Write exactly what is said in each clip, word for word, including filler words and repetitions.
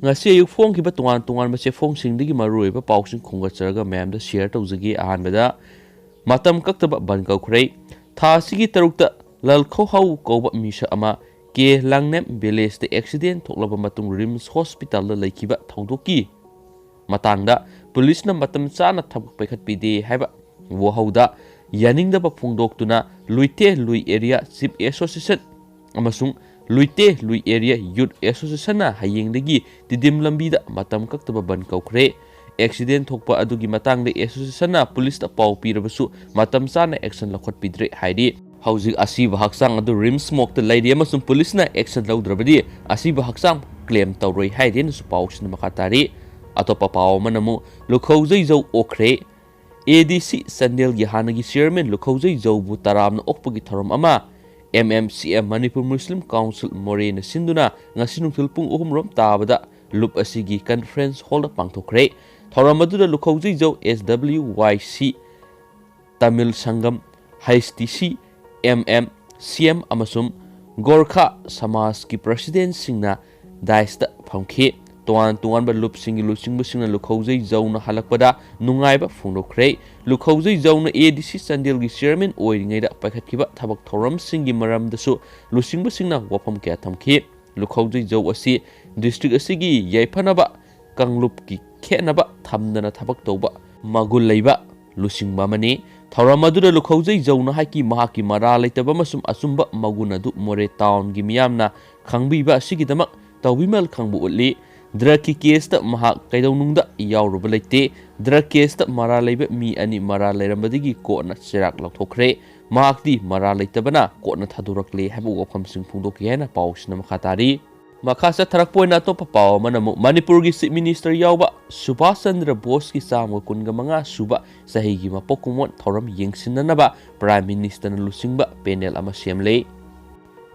ꯉꯁꯤ ꯑꯌꯨꯛ ꯐꯣꯡꯈꯤꯕ ꯇꯣꯉꯥꯟ ꯇꯣꯉꯥꯟꯕ ꯆꯦꯐꯣꯡꯁꯤꯡꯗꯒꯤ ꯃꯔꯨꯑꯣꯏꯕ ꯄꯥꯎꯁꯤꯡ ꯈꯣꯝꯒꯠꯆꯔꯒ ꯃꯌꯥꯝꯗ ꯁꯤꯌꯔ ꯇꯧꯖꯒꯦ꯫ ꯑꯍꯥꯟꯕꯗ, ꯃꯇꯝ ꯀꯛꯇꯕ ꯕꯟ ꯀꯧꯈ꯭ꯔꯦ꯫ ꯊꯥ ꯑꯁꯤꯒꯤ ꯇꯔꯨꯛꯇ ꯂꯜꯈꯧꯍꯧ ꯀꯧꯕ ꯃꯤꯁꯛ ꯑꯃ ꯀꯦ ꯂꯥꯡꯅꯦꯝ ꯚꯤꯂꯦꯖꯇ ꯑꯦꯛꯁꯤꯗꯦꯟ ꯊꯣꯛꯂꯕ ꯃꯇꯨꯡ ꯔꯤꯝꯁ ꯍꯣꯁꯄꯤꯇꯥꯜꯗ ꯂꯩꯈꯤꯕ ꯊꯧꯗꯣꯛꯀꯤ ꯃꯇꯥꯡꯗ ꯄꯨꯂꯤꯁꯅ ꯃꯇꯝ ꯆꯥꯅ ꯊꯕꯛ ꯄꯥꯏꯈꯠꯄꯤꯗꯦ ꯍꯥꯏꯕ ꯋꯥꯍꯧꯗ ꯌꯥꯅꯤꯡꯗꯕ ꯐꯣꯡꯗꯣꯛꯇꯨꯅ ꯂꯨꯏꯇꯦ ꯂꯨꯏ ꯑꯦꯔꯤꯌꯥ ꯆꯤꯐ ꯑꯦꯁꯣꯁꯤꯌꯦꯁꯟ ꯑꯃꯁꯨꯡ ꯂꯨꯏꯇꯦ ꯂꯨꯏ ꯑꯦꯔꯤꯌꯥ ꯌꯨꯠ ꯑꯦꯁꯣꯁꯤꯌꯦꯁꯟꯅ ꯍꯌꯦꯡꯗꯒꯤ ꯇꯤꯗꯤꯝ ꯂꯝꯕꯤꯗ ꯃꯇꯝ ꯀꯛꯇꯕ ꯕꯟ ꯀꯧꯈ꯭ꯔꯦ꯫ ꯑꯦꯛꯁꯤꯗꯦꯟ ꯊꯣꯛꯄ ꯑꯗꯨꯒꯤ ꯃꯇꯥꯡꯗ ꯑꯦꯁꯣꯁꯤꯌꯦꯁꯟꯅ ꯄꯨꯂꯤꯁꯇ ꯄꯥꯎ ꯄꯤꯔꯕꯁꯨ ꯃꯇꯝ ꯆꯥꯅ ꯑꯦꯛꯁꯟ ꯂꯧꯈꯠꯄꯤꯗ꯭ꯔꯦ ꯍꯥꯏꯔꯤ꯫ ꯍꯧꯖꯤꯛ ꯑꯁꯤꯕ ꯍꯛꯆꯥꯡ ꯑꯗꯨ ꯔꯤꯝꯁ ꯃꯣꯛꯇ ꯂꯩꯔꯤ ꯑꯃꯁꯨꯡ ꯄꯨꯂꯤꯁꯅ ꯑꯦꯛꯁꯟ ꯂꯧꯗ꯭ꯔꯕꯗꯤ ꯑꯁꯤꯕ ꯍꯛꯆꯥꯡ ꯀ꯭ꯂꯦꯝ ꯇꯧꯔꯣꯏ ꯍꯥꯏꯔꯦꯅꯁꯨ ꯄꯥꯎꯁꯤꯅ ꯃꯈꯥ ꯇꯥꯔꯤ꯫ ꯑꯇꯣꯞꯄ ꯄꯥꯎ ꯑꯃꯅ ꯑꯃꯨꯛ ꯂꯨꯈꯧꯖꯩꯖꯧ ꯑꯣꯛꯈ꯭ꯔꯦ꯫ ꯑꯦ ꯗꯤ ꯁꯤ ꯆꯥꯟꯗꯦꯜꯒꯤ ꯍꯥꯟꯅꯒꯤ ꯆꯤꯌꯔꯃꯦꯟ ꯂꯨꯈꯧꯖꯩ ꯖꯧꯕꯨ ꯇꯔꯥꯝꯅ ꯑꯣꯛꯄꯒꯤ ꯊꯧꯔꯝ ꯑꯃ M M C M, Manipur Muslim council, ꯃꯣꯔꯦꯅ ꯁꯤꯟꯗꯨꯅ ꯉꯁꯤ ꯅꯨꯡꯊꯤꯜ ꯄꯨꯡ ꯑꯍꯨꯝ ꯔꯣꯝ ꯇꯥꯕꯗ ꯂꯨꯞ ꯑꯁꯤꯒꯤ ꯀꯟꯐꯔꯦꯟꯁ ꯍꯣꯜꯗ ꯄꯥꯡꯊꯣꯛꯈ꯭ꯔꯦ꯫ ꯊꯧꯔꯝ ꯑꯗꯨꯗ ꯂꯨꯈꯧꯖꯩ ꯖꯧ, ꯑꯦꯁ W Y C, Tamil Sangam, H T C, M M C M ꯑꯃꯁꯨꯡ ꯒꯣꯔꯈꯥ ꯁꯃꯥꯖꯀꯤ ꯄ꯭ꯔꯁꯤꯗꯦꯟꯁꯤꯡꯅ ꯗꯥꯏꯁꯇ ꯐꯝꯈꯤ꯫ ꯇꯣꯉꯥꯟ ꯇꯣꯉꯥꯟꯕ ꯂꯨꯞꯁꯤꯡꯒꯤ ꯂꯨꯆꯤꯡꯕꯁꯤꯡꯅ ꯂꯨꯈꯧꯖꯩ ꯖꯧꯅ ꯍꯜꯂꯛꯄꯗ ꯅꯨꯡꯉꯥꯏꯕ ꯐꯣꯡꯗꯣꯛꯈ꯭ꯔꯦ꯫ ꯂꯨꯈꯧꯖꯩ ꯖꯧꯅ ꯑꯦ ꯗꯤ ꯁꯤ ꯆꯥꯟꯗꯦꯜꯒꯤ ꯆꯤꯌꯔꯃꯦꯟ ꯑꯣꯏꯔꯤꯉꯩꯗ ꯄꯥꯏꯈꯠꯈꯤꯕ ꯊꯕꯛ ꯊꯧꯔꯝꯁꯤꯡꯒꯤ ꯃꯔꯝꯗꯁꯨ ꯂꯨꯆꯤꯡꯕꯁꯤꯡꯅ ꯋꯥꯐꯝ ꯀꯌꯥ ꯊꯝꯈꯤ꯫ ꯂꯨꯈꯧꯖꯩ ꯖꯧ ꯑꯁꯤ ꯗꯤꯁꯇ꯭ꯔꯤꯛ ꯑꯁꯤꯒꯤ ꯌꯥꯏꯐꯅꯕ ꯀꯥꯡꯂꯨꯞꯀꯤ ꯈꯦꯠꯅꯕ ꯊꯝꯗꯅ ꯊꯕꯛ ꯇꯧꯕ ꯃꯒꯨꯟ ꯂꯩꯕ ꯂꯨꯆꯤꯡꯕ ꯑꯃꯅꯤ꯫ ꯊꯧꯔꯝ ꯑꯗꯨꯗ ꯂꯨꯈꯧꯖꯩ ꯖꯧꯅ ꯍꯥꯏꯈꯤ, ꯃꯍꯥꯛꯀꯤ ꯃꯔꯥ ꯂꯩꯇꯕ ꯑꯃꯁꯨꯡ ꯑꯆꯨꯝꯕ ꯃꯒꯨꯟ ꯑꯗꯨ ꯃꯣꯔꯦ ꯇꯥꯎꯟꯒꯤ ꯃꯤꯌꯥꯝꯅ ꯈꯪꯕꯤꯕ ꯑꯁꯤꯒꯤꯗꯃꯛ ꯇꯧꯕꯤꯃꯜ ꯈꯪꯕ ꯎꯠꯂꯤ꯫ ꯗ꯭ꯔꯒꯀꯤ ꯀꯦꯁꯇ ꯃꯍꯥꯛ ꯀꯩꯗꯧꯅꯨꯡꯗ ꯌꯥꯎꯔꯨꯕ ꯂꯩꯇꯦ꯫ ꯗ꯭ꯔꯒ ꯀꯦꯁꯇ ꯃꯔꯥ ꯂꯩꯕ ꯃꯤ ꯑꯅꯤ ꯃꯔꯥ ꯂꯩꯔꯝꯕꯗꯒꯤ ꯀꯣꯟꯅ ꯆꯩꯔꯥꯛ ꯂꯧꯊꯣꯛꯈ꯭ꯔꯦ꯫ ꯃꯍꯥꯛꯇꯤ ꯃꯔꯥ ꯂꯩꯇꯕꯅ ꯀꯣꯟꯅ ꯊꯥꯗꯣꯔꯛꯂꯦ ꯍꯥꯏꯕ ꯋꯥꯐꯝꯁꯤꯡ ꯐꯣꯡꯗꯣꯛꯈꯤ ꯍꯥꯏꯅ ꯄꯥꯎꯁꯤꯅ ꯃꯈꯥ ꯇꯥꯔꯤ꯫ ꯃꯈꯥ ꯆꯠꯊꯔꯛꯄ ꯑꯣꯏꯅ ꯑꯇꯣꯞꯄ ꯄꯥꯎ ꯑꯃꯅ ꯑꯃꯨꯛ ꯃꯅꯤꯄꯨꯔꯒꯤ ꯆꯤꯐ ꯃꯤꯅꯤꯁꯇꯔ ꯌꯥꯎꯕ ꯁꯨꯚꯥꯁ ꯆꯟꯗ꯭ꯔ ꯕꯣꯁꯀꯤ ꯆꯥꯝꯃꯒ ꯀꯨꯟꯒ ꯃꯉꯥ ꯁꯨꯕ ꯆꯍꯤꯒꯤ ꯃꯄꯣꯛ ꯀꯨꯝꯑꯣꯟ ꯊꯧꯔꯝ ꯌꯦꯡꯁꯤꯟꯅꯅꯕ ꯄ꯭ꯔꯥꯏꯝ ꯃꯤꯅꯤꯁꯇꯔꯅ ꯂꯨꯆꯤꯡꯕ ꯄꯦꯅꯦꯜ ꯑꯃ ꯁꯦꯝꯂꯦ꯫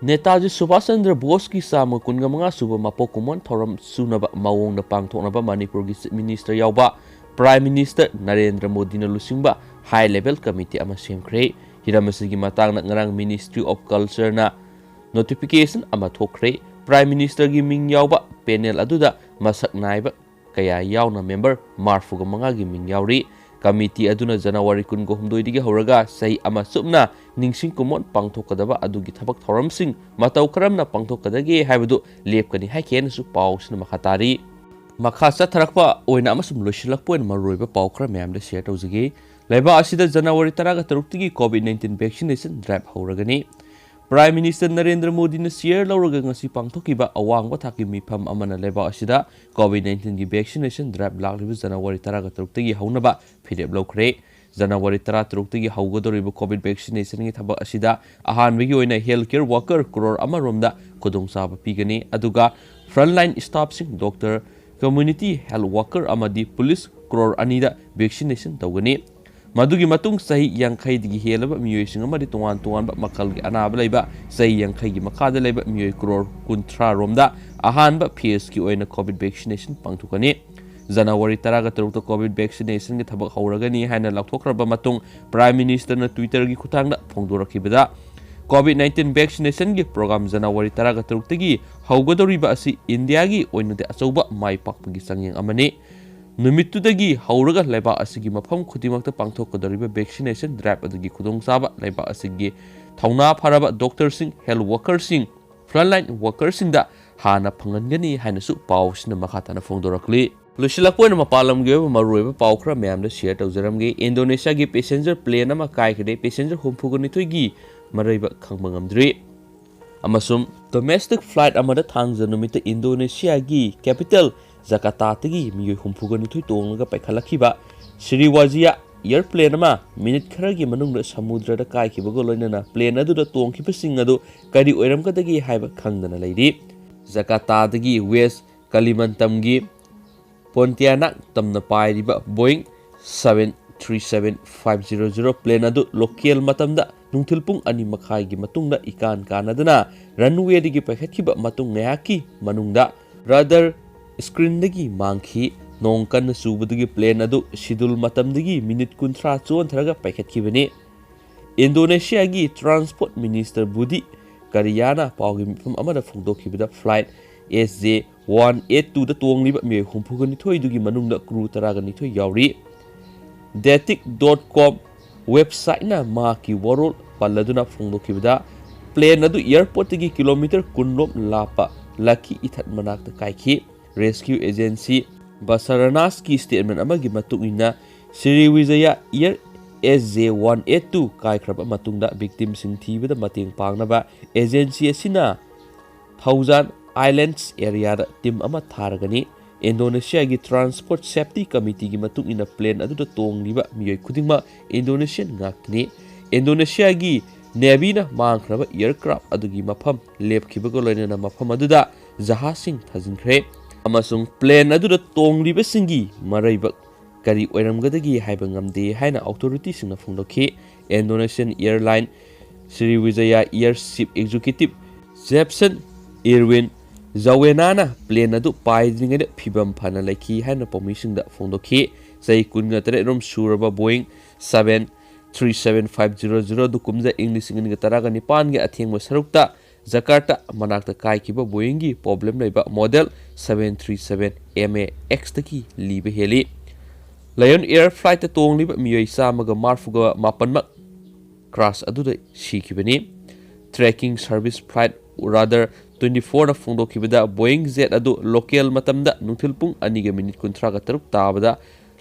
ꯅꯦꯇꯥꯖꯤ ꯁꯨꯚꯥꯁ ꯆꯟꯗ꯭ꯔ ꯕꯣꯁꯀꯤ ꯆꯥꯝꯃꯒ ꯀꯨꯟꯒ ꯃꯉꯥ ꯁꯨꯕ ꯃꯄꯣꯛ ꯀꯨꯝꯑꯣꯟ ꯊꯧꯔꯝ ꯁꯨꯅꯕ ꯃꯑꯣꯡꯗ ꯄꯥꯡꯊꯣꯛꯅꯕ ꯃꯅꯤꯄꯨꯔꯒꯤ ꯆꯤꯐ ꯃꯤꯅꯤꯁꯇꯔ ꯌꯥꯎꯕ ꯄ꯭ꯔꯥꯏꯝ ꯃꯤꯅꯤꯁꯇꯔ ꯅꯔꯦꯟꯗ꯭ꯔ ꯃꯣꯗꯤꯅ ꯂꯨꯆꯤꯡꯕ ꯍꯥꯏ ꯂꯦꯚꯦꯜ ꯀꯃꯤꯇꯤ ꯑꯃ ꯁꯦꯝꯈ꯭ꯔꯦ꯫ ꯍꯤꯔꯝ ꯑꯁꯤꯒꯤ ꯃꯇꯥꯡꯗ ꯉꯔꯥꯡ ꯃꯤꯅꯤꯁꯇ꯭ꯔꯤ ꯑꯣꯐ ꯀꯜꯆꯔꯅ ꯅꯣꯇꯤꯐꯤꯀꯦꯁꯟ ꯑꯃ ꯊꯣꯛꯈ꯭ꯔꯦ꯫ ꯄ꯭ꯔꯥꯏꯝ ꯃꯤꯅꯤꯁꯇꯔꯒꯤ ꯃꯤꯡ ꯌꯥꯎꯕ ꯄꯦꯅꯦꯜ ꯑꯗꯨꯗ ꯃꯁꯛ ꯅꯥꯏꯕ ꯀꯌꯥ ꯌꯥꯎꯅ ꯃꯦꯝꯕꯔ ꯃꯔꯤꯐꯨꯒ ꯃꯉꯥꯒꯤ ꯃꯤꯡ ꯌꯥꯎꯔꯤ꯫ ꯀꯃꯤꯇꯤ ꯑꯗꯨꯅ ꯖꯅꯋꯥꯔꯤ ꯀꯨꯟꯒ ꯍꯨꯝꯗꯣꯏꯗꯒꯤ ꯍꯧꯔꯒ ꯆꯍꯤ ꯑꯃ ꯆꯨꯞꯅ ꯅꯤꯡꯁꯤꯡ ꯀꯨꯝꯑꯣꯟ ꯄꯥꯡꯊꯣꯛꯀꯗꯕ ꯑꯗꯨꯒꯤ ꯊꯕꯛ ꯊꯧꯔꯝꯁꯤꯡ ꯃꯇꯧ ꯀꯔꯝꯅ ꯄꯥꯡꯊꯣꯛꯀꯗꯒꯦ ꯍꯥꯏꯕꯗꯨ ꯂꯦꯞꯀꯅꯤ ꯍꯥꯏꯈꯤ ꯍꯥꯏꯅꯁꯨ ꯄꯥꯎꯁꯤꯅ ꯃꯈꯥ ꯇꯥꯔꯤ꯫ ꯃꯈꯥ ꯆꯠꯊꯔꯛꯄ ꯑꯣꯏꯅ ꯑꯃꯁꯨꯡ ꯂꯣꯏꯁꯤꯜꯂꯛꯄ ꯑꯣꯏꯅ ꯃꯔꯨꯑꯣꯏꯕ ꯄꯥꯎ ꯈꯔ ꯃꯌꯥꯝꯗ ꯁꯤꯌꯔ ꯇꯧꯖꯒꯦ꯫ ꯂꯩꯕꯥꯛ ꯑꯁꯤꯗ ꯖꯅꯋꯥꯔꯤ ꯇꯔꯥꯒ ꯇꯔꯨꯛꯇꯒꯤ ꯀꯣꯚꯤꯗ ꯅꯥꯏꯟꯇꯤꯟ ꯚꯦꯛꯁꯤꯅꯦꯁꯟ ꯗ꯭ꯔꯥꯏꯚ ꯍꯧꯔꯒꯅꯤ꯫ ꯄ꯭ꯔꯥꯏꯝ ꯃꯤꯅꯤꯁꯇꯔ ꯅꯔꯦꯟꯗ꯭ꯔ ꯃꯣꯗꯤꯅ ꯆꯤꯌꯔ ꯂꯧꯔꯒ ꯉꯁꯤ ꯄꯥꯡꯊꯣꯛꯈꯤꯕ ꯑꯋꯥꯡꯕ ꯊꯥꯛꯀꯤ ꯃꯤꯐꯝ ꯑꯃꯅ ꯂꯩꯕꯥꯛ ꯑꯁꯤꯗ ꯀꯣꯚꯤꯗ ꯅꯥꯏꯟꯇꯤꯟꯒꯤ ꯚꯦꯛꯁꯤꯅꯦꯁꯟ ꯗ꯭ꯔꯥꯏꯚ ꯂꯥꯛꯂꯤꯕ ꯖꯅꯋꯥꯔꯤ ꯇꯔꯥꯒ ꯇꯔꯨꯛꯇꯒꯤ ꯍꯧꯅꯕ ꯐꯤꯔꯦꯞ ꯂꯧꯈ꯭ꯔꯦ꯫ ꯖꯅꯋꯥꯔꯤ ꯇꯔꯥꯇꯔꯨꯛꯇꯒꯤ ꯍꯧꯒꯗꯧꯔꯤꯕ ꯀꯣꯚꯤꯗ ꯚꯦꯛꯁꯤꯅꯦꯁꯟꯒꯤ ꯊꯕꯛ ꯑꯁꯤꯗ ꯑꯍꯥꯟꯕꯒꯤ ꯑꯣꯏꯅ ꯍꯦꯜꯊ ꯀꯦꯌꯔ ꯋꯥꯀꯔ ꯀ꯭ꯔꯣꯔ ꯑꯃꯔꯣꯝꯗ ꯈꯨꯗꯣꯡꯆꯥꯕ ꯄꯤꯒꯅꯤ, ꯑꯗꯨꯒ ꯐ꯭ꯔꯟꯂꯥꯏꯟ ꯁ꯭ꯇꯥꯐꯁꯤꯡ, ꯗꯣꯛꯇꯔ, ꯀꯝꯃ꯭ꯌꯨꯅꯤꯇꯤ ꯍꯦꯜꯊ ꯋꯥꯀꯔ ꯑꯃꯗꯤ ꯄꯨꯂꯤꯁ ꯀ꯭ꯔꯣꯔ ꯑꯅꯤꯗ ꯚꯦꯛꯁꯤꯅꯦꯁꯟ ꯇꯧꯒꯅꯤ꯫ ꯃꯗꯨꯒꯤ ꯃꯇꯨꯡ ꯆꯍꯤ ꯌꯥꯡꯈꯩꯗꯒꯤ ꯍꯦꯜꯂꯕ ꯃꯤꯑꯣꯏꯁꯤꯡ ꯑꯃꯗꯤ ꯇꯣꯉꯥꯟ ꯇꯣꯉꯥꯟꯕ ꯃꯈꯜꯒꯤ ꯑꯅꯥꯕ ꯂꯩꯕ ꯆꯍꯤ ꯌꯥꯡꯈꯩꯒꯤ ꯃꯈꯥꯗ ꯂꯩꯕ ꯃꯤꯑꯣꯏ ꯀ꯭ꯔꯣꯔ ꯀꯨꯟꯊ꯭ꯔꯥ ꯔꯣꯝꯗ ꯑꯍꯥꯟꯕ ꯐꯦꯖꯀꯤ ꯑꯣꯏꯅ ꯀꯣꯚꯤꯗ ꯚꯦꯛꯁꯤꯅꯦꯁꯟ ꯄꯥꯡꯊꯣꯛꯀꯅꯤ꯫ ꯖꯅꯋꯥꯔꯤ ꯇꯔꯥꯒ ꯇꯔꯨꯛꯇ ꯀꯣꯚꯤꯗ ꯚꯦꯛꯁꯤꯅꯦꯁꯟꯒꯤ ꯊꯕꯛ ꯍꯧꯔꯒꯅꯤ ꯍꯥꯏꯅ ꯂꯥꯎꯊꯣꯛꯈ꯭ꯔꯕ ꯃꯇꯨꯡ, ꯄ꯭ꯔꯥꯏꯝ ꯃꯤꯅꯤꯁꯇꯔꯅ ꯇ꯭ꯋꯤꯇꯔꯒꯤ ꯈꯨꯠꯊꯥꯡꯗ ꯐꯣꯡꯗꯣꯔꯛꯈꯤꯕꯗ, ꯀꯣꯚꯤꯗ ꯅꯥꯏꯟꯇꯤꯟ ꯚꯦꯛꯁꯤꯅꯦꯁꯟꯒꯤ ꯄ꯭ꯔꯣꯒ꯭ꯔꯥꯝ ꯖꯅꯋꯥꯔꯤ ꯇꯔꯥꯒ ꯇꯔꯨꯛꯇꯒꯤ ꯍꯧꯒꯗꯧꯔꯤꯕ ꯑꯁꯤ ꯏꯟꯗꯤꯌꯥꯒꯤ ꯑꯣꯏꯅꯗꯤ ꯑꯆꯧꯕ ꯃꯥꯏ ꯄꯥꯛꯄꯒꯤ ꯆꯥꯡꯌꯦꯡ ꯑꯃꯅꯤ꯫ ꯅꯨꯃꯤꯠꯇꯨꯗꯒꯤ ꯍꯧꯔꯒ ꯂꯩꯕꯥꯛ ꯑꯁꯤꯒꯤ ꯃꯐꯝ ꯈꯨꯗꯤꯡꯃꯛꯇ ꯄꯥꯡꯊꯣꯛꯀꯗꯧꯔꯤꯕ ꯚꯦꯛꯁꯤꯅꯦꯁꯟ ꯗ꯭ꯔꯥꯏꯚ ꯑꯗꯨꯒꯤ ꯈꯨꯗꯣꯡꯆꯥꯕ ꯂꯩꯕꯥꯛ ꯑꯁꯤꯒꯤ ꯊꯧꯅꯥ ꯐꯔꯕ ꯗꯣꯛꯇꯔꯁꯤꯡ, ꯍꯦꯜꯊ ꯋꯥꯀꯔꯁꯤꯡ, ꯐ꯭ꯔꯟꯂꯥꯏꯟ ꯋꯥꯀꯔꯁꯤꯡꯗ ꯍꯥꯟꯅ ꯐꯪꯍꯟꯒꯅꯤ ꯍꯥꯏꯅꯁꯨ ꯄꯥꯎꯁꯤꯅ ꯃꯈꯥ ꯇꯥꯅ ꯐꯣꯡꯗꯣꯔꯛꯂꯤ꯫ ꯂꯣꯏꯁꯤꯜꯂꯛꯄ ꯑꯣꯏꯅ ꯃꯄꯥꯟ ꯂꯝꯒꯤ ꯑꯣꯏꯕ ꯃꯔꯨꯑꯣꯏꯕ ꯄꯥꯎ ꯈꯔ ꯃꯌꯥꯝꯗ ꯁꯤꯌꯔ ꯇꯧꯖꯔꯝꯒꯦ꯫ ꯏꯟꯗꯣꯅꯦꯁꯤꯌꯥꯒꯤ ꯄꯦꯁꯦꯟꯖꯔ ꯄ꯭ꯂꯦꯟ ꯑꯃ ꯀꯥꯏꯈ꯭ꯔꯦ꯫ ꯄꯦꯁꯦꯟꯖꯔ ꯍꯨꯝꯐꯨꯒ ꯅꯤꯊꯣꯏꯒꯤ ꯃꯔꯩꯕ ꯈꯪꯕ ꯉꯝꯗ꯭ꯔꯤ꯫ ꯑꯃꯁꯨꯡ ꯗꯣꯃꯦꯁꯇꯤꯛ ꯐ꯭ꯂꯥꯏꯠ ꯑꯃꯗ ꯊꯥꯡꯖ ꯅꯨꯃꯤꯠꯇ ꯏꯟꯗꯣꯅꯦꯁꯤꯌꯥꯒꯤ ꯀꯦꯄꯤꯇꯦꯜ ꯖꯀꯥꯇꯥꯗꯒꯤ ꯃꯤꯑꯣꯏ ꯍꯨꯝꯐꯨꯒ ꯅꯤꯊꯣꯏ ꯇꯣꯡꯂꯒ ꯄꯥꯏꯈꯠꯂꯛꯈꯤꯕ ꯁ꯭ꯔꯤꯋꯥꯖꯤꯌꯥ ꯑꯦꯌꯔꯄ꯭ꯂꯦꯟ ꯑꯃ ꯃꯤꯅꯤꯠ ꯈꯔꯒꯤ ꯃꯅꯨꯡꯗ ꯁꯃꯨꯗ꯭ꯔꯗ ꯀꯥꯏꯈꯤꯕꯒ ꯂꯣꯏꯅꯅ ꯄ꯭ꯂꯦꯟ ꯑꯗꯨꯗ ꯇꯣꯡꯈꯤꯕꯁꯤꯡ ꯑꯗꯨ ꯀꯔꯤ ꯑꯣꯏꯔꯝꯒꯗꯒꯦ ꯍꯥꯏꯕ ꯈꯪꯗꯅ ꯂꯩꯔꯤ꯫ ꯖꯀꯥꯇꯥꯗꯒꯤ ꯋꯦꯁ ꯀꯂꯤꯃꯟꯇꯝꯒꯤ ꯄꯣꯟꯇꯤꯌꯥꯅꯥꯛ ꯇꯝꯅ ꯄꯥꯏꯔꯤꯕ Boeing seven three seven five zero zero plane ꯑꯗꯨ ꯂꯣꯀꯦꯜ ꯃꯇꯝꯗ ꯅꯨꯡꯊꯤꯜ ꯄꯨꯡ ꯑꯅꯤ ꯃꯈꯥꯏꯒꯤ ꯃꯇꯨꯡꯗ ꯏꯀꯥꯟ ꯀꯥꯟꯅꯗꯅ ꯔꯟꯋꯦꯗꯒꯤ ꯄꯥꯏꯈꯠꯈꯤꯕ ꯃꯇꯨꯡ ꯉꯥꯏꯍꯥꯛꯀꯤ ꯃꯅꯨꯡꯗ ꯔꯥꯗꯥꯔ ꯁ꯭ꯀ꯭ꯔꯤꯟꯗꯒꯤ ꯃꯥꯡꯈꯤ꯫ ꯅꯣꯡ ꯀꯟꯅ ꯆꯨꯕꯗꯒꯤ ꯄ꯭ꯂꯦꯟ ꯑꯗꯨ ꯁꯤꯗꯨꯜ ꯃꯇꯝꯗꯒꯤ ꯃꯤꯅꯤꯠ ꯀꯨꯟꯊ꯭ꯔꯥ ꯆꯣꯟꯊꯔꯒ ꯄꯥꯏꯈꯠꯈꯤꯕꯅꯤ꯫ ꯏꯟꯗꯣꯅꯦꯁꯤꯌꯥꯒꯤ ꯇ꯭ꯔꯥꯟꯁꯄꯣꯔꯠ ꯃꯤꯅꯤꯁꯇꯔ ꯕꯨꯗꯤ ꯀꯔꯤꯌꯥꯅ ꯄꯥꯎꯒꯤ ꯃꯤꯐꯝ ꯑꯃꯗ ꯐꯣꯡꯗꯣꯛꯈꯤꯕꯗ, ꯐ꯭ꯂꯥꯏꯠ ꯑꯦꯁ ꯖꯦ ꯋꯥꯟ ꯑꯦꯠ ꯇꯨꯗ ꯇꯣꯡꯂꯤꯕ ꯃꯤꯑꯣꯏ ꯍꯨꯝꯐꯨꯒ ꯅꯤꯊꯣꯏꯗꯨꯒꯤ ꯃꯅꯨꯡꯗ ꯀ꯭ꯔꯨ ꯇꯔꯥꯒ ꯅꯤꯊꯣꯏ ꯌꯥꯎꯔꯤ꯫ ꯗꯦꯇꯤꯛ ꯗꯣꯠ ꯀꯣꯝ ꯋꯦꯕꯁꯥꯏꯠꯅ ꯃꯍꯥꯛꯀꯤ ꯋꯥꯔꯣꯜ ꯄꯜꯂꯗꯨꯅ ꯐꯣꯡꯗꯣꯛꯈꯤꯕꯗ, ꯄ꯭ꯂꯦꯟ ꯑꯗꯨ ꯑꯦꯌꯔꯄꯣꯔꯠꯇꯒꯤ ꯀꯤꯂꯣꯃꯤꯇꯔ ꯀꯨꯟ ꯔꯣꯝ ꯂꯥꯞꯄ ꯂꯛꯀꯤ ꯏꯊꯠ ꯃꯅꯥꯛꯇ ꯀꯥꯏꯈꯤ꯫ ꯔꯦꯁꯀ꯭ꯌꯨ ꯑꯦꯖꯦꯟꯁꯤ ꯕꯁꯥꯔꯅꯥꯁꯀꯤ ꯁ꯭ꯇꯦꯠꯃꯦꯟ ꯑꯃꯒꯤ ꯃꯇꯨꯡ ꯏꯟꯅ, ꯁ꯭ꯔꯤ ꯋꯤꯖꯌ ꯑꯦꯌꯔ ꯑꯦꯁ ꯖꯦ ꯋꯥꯟ ꯑꯦꯠ ꯇꯨ ꯀꯥꯏꯈ꯭ꯔꯕ ꯃꯇꯨꯡꯗ ꯚꯤꯛꯇꯤꯝꯁꯤꯡ ꯊꯤꯕꯗ ꯃꯇꯦꯡ ꯄꯥꯡꯅꯕ ꯑꯦꯖꯦꯟꯁꯤ ꯑꯁꯤꯅ ꯊꯧꯖꯥꯟ ꯑꯥꯏꯂꯦꯟꯗꯁ ꯑꯦꯔꯤꯌꯥꯗ ꯇꯤꯝ ꯑꯃ ꯊꯥꯔꯒꯅꯤ꯫ ꯏꯟꯗꯣꯅꯦꯁꯤꯌꯥꯒꯤ ꯇ꯭ꯔꯥꯟꯁꯄꯣꯔꯠ ꯁꯦꯐꯇꯤ ꯀꯃꯤꯇꯤꯒꯤ ꯃꯇꯨꯡ ꯏꯟꯅ, ꯄ꯭ꯂꯦꯟ ꯑꯗꯨꯗ ꯇꯣꯡꯂꯤꯕ ꯃꯤꯑꯣꯏ ꯈꯨꯗꯤꯡꯃꯛ ꯏꯟꯗꯣꯅꯦꯁꯤꯌꯟ ꯉꯥꯛꯇꯅꯤ꯫ ꯏꯟꯗꯣꯅꯦꯁꯤꯌꯥꯒꯤ ꯅꯦꯚꯤꯅ ꯃꯥꯡꯈ꯭ꯔꯕ ꯑꯦꯌꯔꯀ꯭ꯔꯥꯐ ꯑꯗꯨꯒꯤ ꯃꯐꯝ ꯂꯦꯞꯈꯤꯕꯒ ꯂꯣꯏꯅꯅ ꯃꯐꯝ ꯑꯗꯨꯗ ꯖꯍꯥꯖꯁꯤꯡ ꯊꯥꯖꯤꯟꯈ꯭ꯔꯦ, ꯑꯃꯁꯨꯡ ꯄ꯭ꯂꯦꯟ ꯑꯗꯨꯗ ꯇꯣꯡꯂꯤꯕꯁꯤꯡꯒꯤ ꯃꯔꯩꯕꯛ ꯀꯔꯤ ꯑꯣꯏꯔꯝꯒꯗꯒꯦ ꯍꯥꯏꯕ ꯉꯝꯗꯦ ꯍꯥꯏꯅ ꯑꯣꯊꯣꯔꯤꯇꯤꯁꯤꯡꯅ ꯐꯣꯡꯗꯣꯛꯈꯤ꯫ Indonesian airline Sri Wijaya air chief executive Jefferson Irwin ꯖꯋꯦꯅꯥꯅ ꯄ꯭ꯂꯦꯟ ꯑꯗꯨ ꯄꯥꯏꯗ꯭ꯔꯤꯉꯩꯗ ꯐꯤꯕꯝ ꯐꯅ ꯂꯩꯈꯤ ꯍꯥꯏꯅ ꯄꯥꯎꯃꯤꯁꯤꯡꯗ ꯐꯣꯡꯗꯣꯛꯈꯤ꯫ ꯆꯍꯤ ꯀꯨꯟꯒ ꯇꯔꯦꯠ ꯔꯣꯝ ꯁꯨꯔꯕ Boeing seven three seven five zero zero ꯑꯗꯨ ꯀꯨꯝꯖꯥ ꯏꯪ ꯂꯤꯁꯤꯡ ꯑꯅꯤꯒ ꯇꯔꯥꯒ ꯅꯤꯄꯥꯟꯒꯤ ꯑꯊꯦꯡꯕ ꯁꯔꯨꯛꯇ ꯖꯀꯥꯔꯇꯥ ꯃꯅꯥꯛꯇ ꯀꯥꯏꯈꯤꯕ ꯕꯣꯏꯡꯒꯤ ꯄ꯭ꯔꯣꯕ꯭ꯂꯦꯝ ꯂꯩꯕ model seven three seven M A ꯑꯦꯛꯁꯇꯒꯤ ꯂꯤꯕ ꯍꯦꯜꯂꯤ꯫ ꯂꯥꯌꯟ ꯑꯦꯌꯔ ꯐ꯭ꯂꯥꯏꯠꯇ ꯇꯣꯡꯂꯤꯕ ꯃꯤꯑꯣꯏ ꯆꯥꯝꯃꯒ ꯃꯔꯤꯐꯨꯒ ꯃꯥꯄꯟꯃꯛ ꯀ꯭ꯔꯥꯁ ꯑꯗꯨꯗ ꯁꯤꯈꯤꯕꯅꯤ꯫ Tracking service flight radar twenty ꯐꯣꯔꯅ ꯐꯣꯡꯗꯣꯛꯈꯤꯕꯗ, ꯕꯣꯏꯡ ꯖꯦꯠ ꯑꯗꯨ ꯂꯣꯀꯦꯜ ꯃꯇꯝꯗ ꯅꯨꯡꯊꯤꯜ ꯄꯨꯡ ꯑꯅꯤꯒ ꯃꯤꯅꯤꯠ ꯀꯨꯟꯊ꯭ꯔꯥꯒ ꯇꯔꯨꯛ ꯇꯥꯕꯗ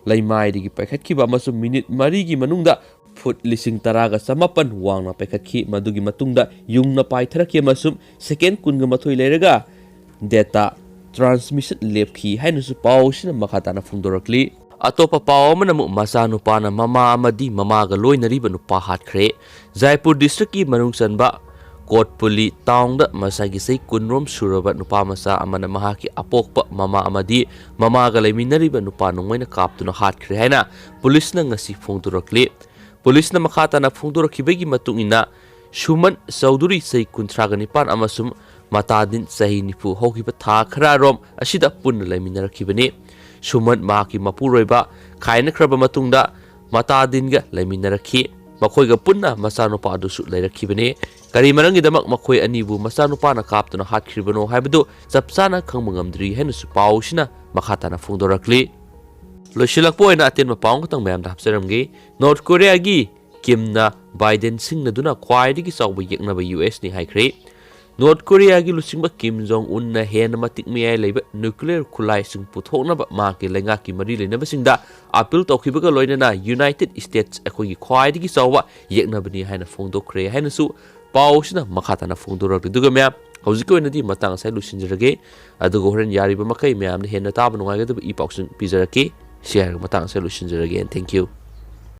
ꯂꯩꯃꯥꯏꯗꯒꯤ ꯄꯥꯏꯈꯠꯈꯤꯕ ꯑꯃꯁꯨꯡ ꯃꯤꯅꯤꯠ ꯃꯔꯤꯒꯤ ꯃꯅꯨꯡꯗ ꯐꯨꯠ ꯂꯤꯁꯤꯡ ꯇꯔꯥꯒ ꯆꯃꯥꯄꯟ ꯋꯥꯡꯅ ꯄꯥꯏꯈꯠꯈꯤ꯫ ꯃꯗꯨꯒꯤ ꯃꯇꯨꯡꯗ ꯌꯨꯡꯅ ꯄꯥꯏꯊꯔꯛꯈꯤ ꯑꯃꯁꯨꯡ ꯁꯦꯀꯦꯟ ꯀꯨꯟꯒ ꯃꯥꯊꯣꯏ ꯂꯩꯔꯒ ꯗꯦꯇꯥ ꯇ꯭ꯔꯥꯟꯁꯃꯤꯁꯟ ꯂꯦꯞꯈꯤ ꯍꯥꯏꯅꯁꯨ ꯄꯥꯎ ꯑꯁꯤꯅ ꯃꯈꯥ ꯇꯥꯅ ꯐꯣꯡꯗꯣꯔꯛꯂꯤ꯫ ꯑꯇꯣꯞꯄ ꯄꯥꯎ ꯑꯃꯅ ꯑꯃꯨꯛ ꯃꯆꯥꯅꯨꯄꯥꯅ ꯃꯃꯥ ꯑꯃꯗꯤ ꯃꯃꯥꯒ ꯂꯣꯏꯅꯔꯤꯕ ꯅꯨꯄꯥ ꯍꯥꯠꯈ꯭ꯔꯦ꯫ ꯖꯥꯏꯄꯨꯔ ꯗꯤꯁꯇ꯭ꯔꯤꯛꯀꯤ ꯃꯅꯨꯡ ꯆꯟꯕ ꯀꯣꯠꯄꯨꯂꯤ ꯇꯥꯎꯟꯗ ꯃꯁꯥꯒꯤ ꯆꯍꯤ ꯀꯨꯟꯔꯣꯝ ꯁꯨꯔꯕ ꯅꯨꯄꯥ ꯃꯆꯥ ꯑꯃꯅ ꯃꯍꯥꯛꯀꯤ ꯑꯄꯣꯛꯄ ꯃꯃꯥ ꯑꯃꯗꯤ ꯃꯃꯥꯒ ꯂꯩꯃꯤꯟꯅꯔꯤꯕ ꯅꯨꯄꯥ ꯅꯣꯡꯃꯩꯅ ꯀꯥꯞꯇꯨꯅ ꯍꯥꯠꯈ꯭ꯔꯦ ꯍꯥꯏꯅ ꯄꯨꯂꯤꯁꯅ ꯉꯁꯤ ꯐꯣꯡꯗꯣꯔꯛꯂꯤ꯫ ꯄꯨꯂꯤꯁꯅ ꯃꯈꯥ ꯇꯥꯅ ꯐꯣꯡꯗꯣꯔꯛꯈꯤꯕꯒꯤ ꯃꯇꯨꯡ ꯏꯟꯅ, ꯁꯨꯃꯟ ꯆꯧꯙꯨꯔꯤ, ꯆꯍꯤ ꯀꯨꯟꯊ꯭ꯔꯥꯒ ꯅꯤꯄꯥꯟ, ꯑꯃꯁꯨꯡ ꯃꯇꯥꯗꯤꯟ, ꯆꯍꯤ ꯅꯤꯐꯨ, ꯍꯧꯈꯤꯕ ꯊꯥ ꯈꯔꯔꯣꯝ ꯑꯁꯤꯗ ꯄꯨꯟꯅ ꯂꯩꯃꯤꯟꯅꯔꯛꯈꯤꯕꯅꯤ꯫ ꯁꯨꯃꯟ ꯃꯍꯥꯛꯀꯤ ꯃꯄꯨꯔꯣꯏꯕ ꯈꯥꯏꯅꯈ꯭ꯔꯕ ꯃꯇꯨꯡꯗ ꯃꯇꯥꯗꯤꯟꯒ ꯂꯩꯃꯤꯟꯅꯔꯛꯈꯤ꯫ ꯃꯈꯣꯏꯒ ꯄꯨꯟꯅ ꯃꯆꯥꯅꯨꯄꯥ ꯑꯗꯨꯁꯨ ꯂꯩꯔꯛꯈꯤꯕꯅꯤ꯫ ꯀꯔꯤ ꯃꯔꯝꯒꯤꯗꯃꯛ ꯃꯈꯣꯏ ꯑꯅꯤꯕꯨ ꯃꯆꯥꯅꯨꯄꯥꯅ ꯀꯥꯞꯇꯨꯅ ꯍꯥꯠꯈ꯭ꯔꯤꯕꯅꯣ ꯍꯥꯏꯕꯗꯨ ꯆꯞ ꯆꯥꯅ ꯈꯪꯕ ꯉꯝꯗ꯭ꯔꯤ ꯍꯥꯏꯅꯁꯨ ꯄꯥꯎꯁꯤꯅ ꯃꯈꯥ ꯇꯥꯅ ꯐꯣꯡꯗꯣꯔꯛꯂꯤ꯫ ꯂꯣꯏꯁꯤꯜꯂꯛꯄ ꯑꯣꯏꯅ ꯑꯇꯦꯟꯕ ꯄꯥꯎ ꯑꯃꯈꯛꯇꯪ ꯃꯌꯥꯝꯗ ꯍꯥꯞꯆꯔꯝꯒꯦ꯫ ꯅꯣꯔꯠ ꯀꯣꯔꯤꯌꯥꯒꯤ ꯀꯤꯝꯅ ꯕꯥꯏꯗꯦꯟ ꯁꯤꯡꯅꯗꯨꯅ ꯈ꯭ꯋꯥꯏꯗꯒꯤ ꯆꯥꯎꯕ ꯌꯦꯛꯅꯕ ꯌꯨ ꯑꯦꯁꯅꯤ ꯍꯥꯏꯈ꯭ꯔꯦ꯫ ꯅꯣꯔꯠ ꯀꯣꯔꯤꯌꯥꯒꯤ ꯂꯨꯆꯤꯡꯕ ꯀꯤꯝ ꯖꯣꯡ ꯎꯟꯅ ꯍꯦꯟꯅ ꯃꯇꯤꯛ ꯃꯌꯥꯏ ꯂꯩꯕ ꯅ꯭ꯌꯨꯀ꯭ꯂꯤꯌꯔ ꯈꯨꯠꯂꯥꯏꯁꯤꯡ ꯄꯨꯊꯣꯛꯅꯕ ꯃꯍꯥꯛꯀꯤ ꯂꯩꯉꯥꯛꯀꯤ ꯃꯔꯤ ꯂꯩꯅꯕꯁꯤꯡꯗ ꯑꯥꯄꯤꯜ ꯇꯧꯈꯤꯕꯒ ꯂꯣꯏꯅꯅ ꯌꯨꯅꯥꯏꯇꯦꯗ ꯁ꯭ꯇꯦꯠꯁ ꯑꯩꯈꯣꯏꯒꯤ ꯈ꯭ꯋꯥꯏꯗꯒꯤ ꯆꯥꯎꯕ ꯌꯦꯛꯅꯕꯅꯤ ꯍꯥꯏꯅ ꯐꯣꯡꯗꯣꯛꯈ꯭ꯔꯦ ꯍꯥꯏꯅꯁꯨ ꯄꯥꯎꯁꯤꯅ ꯃꯈꯥ ꯇꯥꯅ ꯐꯣꯡꯗꯣꯔꯛꯂꯤ꯫ ꯑꯗꯨꯒ ꯃꯌꯥꯝ, ꯍꯧꯖꯤꯛꯀꯤ ꯑꯣꯏꯅꯗꯤ ꯃꯇꯥꯡ ꯑꯁꯥꯏ ꯂꯣꯏꯁꯤꯟꯖꯔꯒꯦ꯫ ꯑꯗꯨꯒ ꯍꯣꯔꯦꯟ ꯌꯥꯔꯤꯕ ꯃꯈꯩ ꯃꯌꯥꯝꯅ ꯍꯦꯟꯅ ꯇꯥꯕ ꯅꯨꯡꯉꯥꯏꯒꯗꯕ ꯏ ꯄꯥꯎꯁꯤꯡ ꯄꯤꯖꯔꯛꯀꯦ꯫ ꯁꯤ ꯍꯥꯏꯔꯒ ꯃꯇꯥꯡ ꯑꯁꯤꯗ ꯂꯣꯏꯁꯤꯟꯖꯔꯒꯦ, and thank you꯫